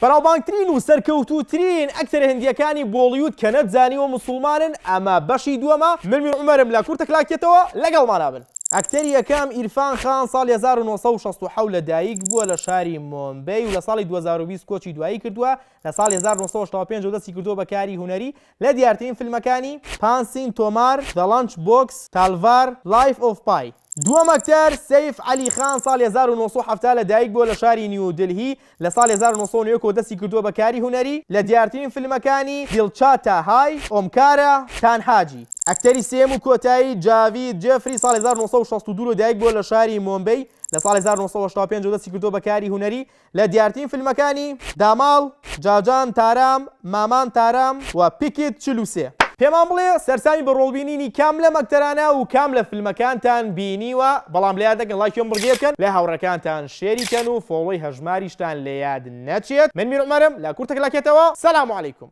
بەناوبانگترین و سەرکەوتووترین ئەکتەرە هندییەکانی بۆڵیوود کە نەتزانیوە موسوڵمانن، ئەمە بەشی دووەمە، من میر عومەرم لە کورتە کلاکێتەوە لەگەڵمانا بن. ئەکتەری یەکەم ئیرفان خان ساڵی 1967 لە دایک بووە لە شاری مۆمبەی و لە ساڵی 2020 کۆچی دوایی کردووە، لە ساڵی 1985 ەوە دەستی کردووە بە کاری هونەری، لە دیارترین فیلمەکانی، پان سینگ تۆمار، The Lunch Box، تالڤار، Life of Pi. دووەم ئەکتەر، سەیف عەلی خان ساڵی 1970 لە دایک بووە لە شاری نیو دلهی، لە ساڵی 1991 ەوە دەستی کردووە بە کاری هونەری، لە دیارترین فیلمەکانی، دیل چاتا های، ئۆمکارا، تانهاجی. ئەکتەری سێیەم و کۆتایی، جاڤید جێفری ساڵی 1962 لە دایک بووە لە شاری مۆمبەی، لە ساڵی 1985 ەوە دەستی کردووە بە کاری هونەری، لە دیارترین فیلمەکانی، داماڵ، جاجان تارام، مامان تارام و پیکت 43. پێمان بڵێ سەرسامی بە ڕۆڵبینینی کام لەم ئەکتەرانە و کام لە فیلمەکانتان بینیوە، بەڵام لەیاد نەکەن ڵایکی ئەم بڕگەیە بکەن، لای هاوڕێکانتان share ی کەن و follow ی هەژماریشتان لەیاد نەچێت. من میر عومەرم لە کورتە کلاکێتەوە. سلام علیکم.